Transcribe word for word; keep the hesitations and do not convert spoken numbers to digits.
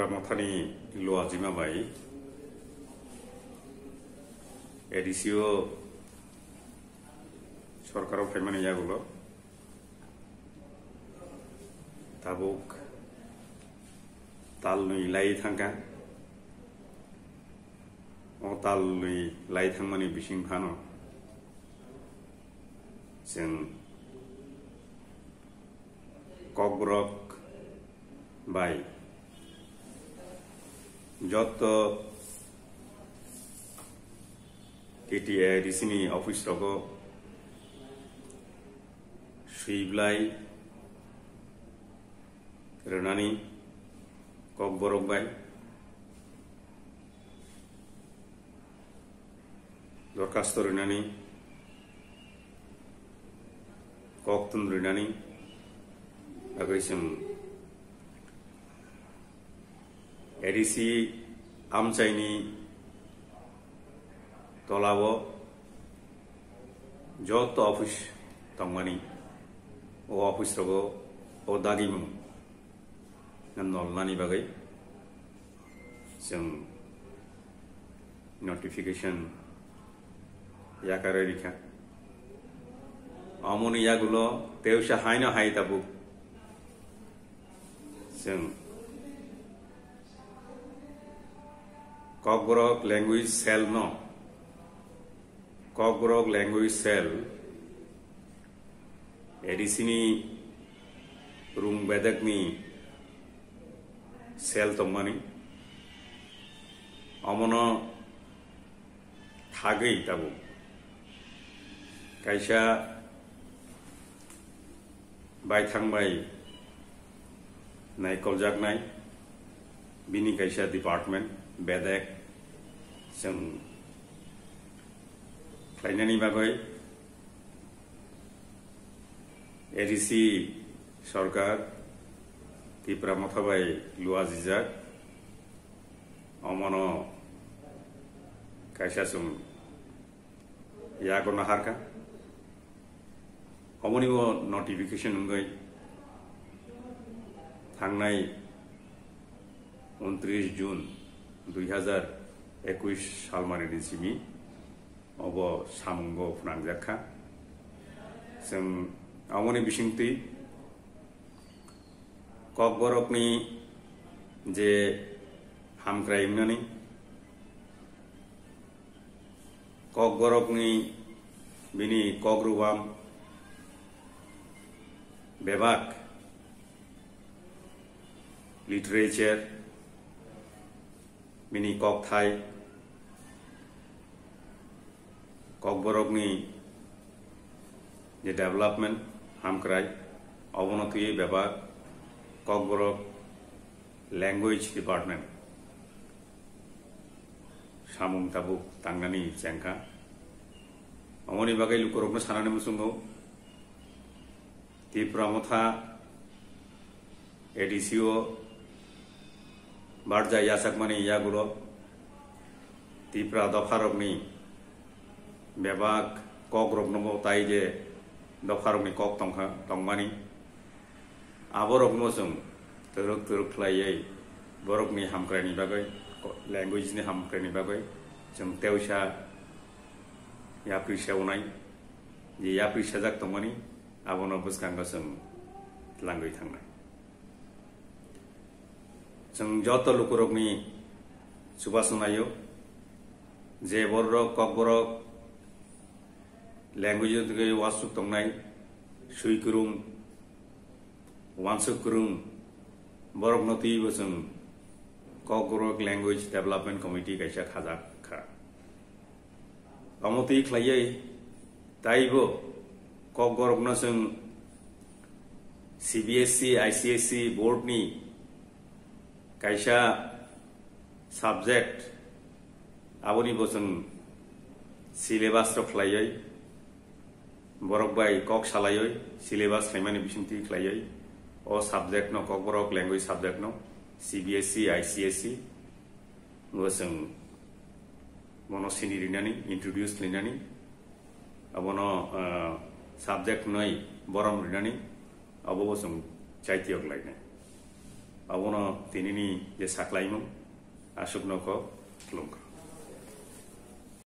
Mothani luajima bai A D C o sorkaro phaimani yagulo tabuk talnwi lai thangkha. O talnwi lai thangmani bising phano chwng Kokborok bai joto T T A D C ni office rogo swiblai rwnani Kokborok bai dorkhasto rwnani, koktun rwnani bagwi chwng A D C amchaini tolao joto office tongmani, o office rogo o dagimung nolnani bagwi chwng notification yakarwi rikha. Omoni yagulo teusa haino hai tabuk chwng Kokborok language cell no, Kokborok language cell A D C ni rung bedekni cell tongmani, omono thagwi tabuk kaisa baithang bai naikoljaknai bini kaisa department bedek chwng khlainani bagwi A D C sorkar Tipra Motha bai luajijak, omono kaisa chwng yago naharkha. Omoni o notification wngwi thangnai untris June dui hazar ekush salmani ni simi obo samungo phwnangjakha. Chwng aboni bisingtwi Kokborokni je hamkrai wngnani, Kokborokni bini kokrwam bebak literature, bini kokthai, Kokborokni je development hamkrai, obono twiwi bebak Kokborok language department samung tabuk tangnani chengkha. Omoni bagwi lukurokno sanani muchungo, Tipra Motha A D C o barja yachakmani yagulo Tipra dopharokni bebak kokrokno bo tai je dopharokni kok tongkha, tongmani. Aborokno chwng twrwk twrwk khlaiwi borokni hamkraini bagwi, language ni hamkraini bagwi chwng teusa yapri sewnai, je yapri sejak tongmani, abono bwskango chwng tlangwi thangnai. Chwng joto lukurokni chubachu naio, je bororok Kokborok language-o twi uansuk tongnai, swi kwrwng, uansuk kwrwng, borokno twibo chwng Kokborok Language Development Committee kaisa khajak kha. Omo twi khlaiwi taibo Kokborokno chwng C B S E, I C S E board ni kaisa subject, aboni bo chwng syllabus rok khlaiwi, borok bai kok salaiwi, syllabus khlaimani bisingtwi khlaiwi, o subject no, Kokborok language subject no, C B S E, I C S E, bo chwng bono sini rinani, introduce khlainani, abono, ah, subject hwnwi borom rinani, abo bo chwng chaitiyok lainai. Abono tinini je saklaimung, aswkno kho khulumkha.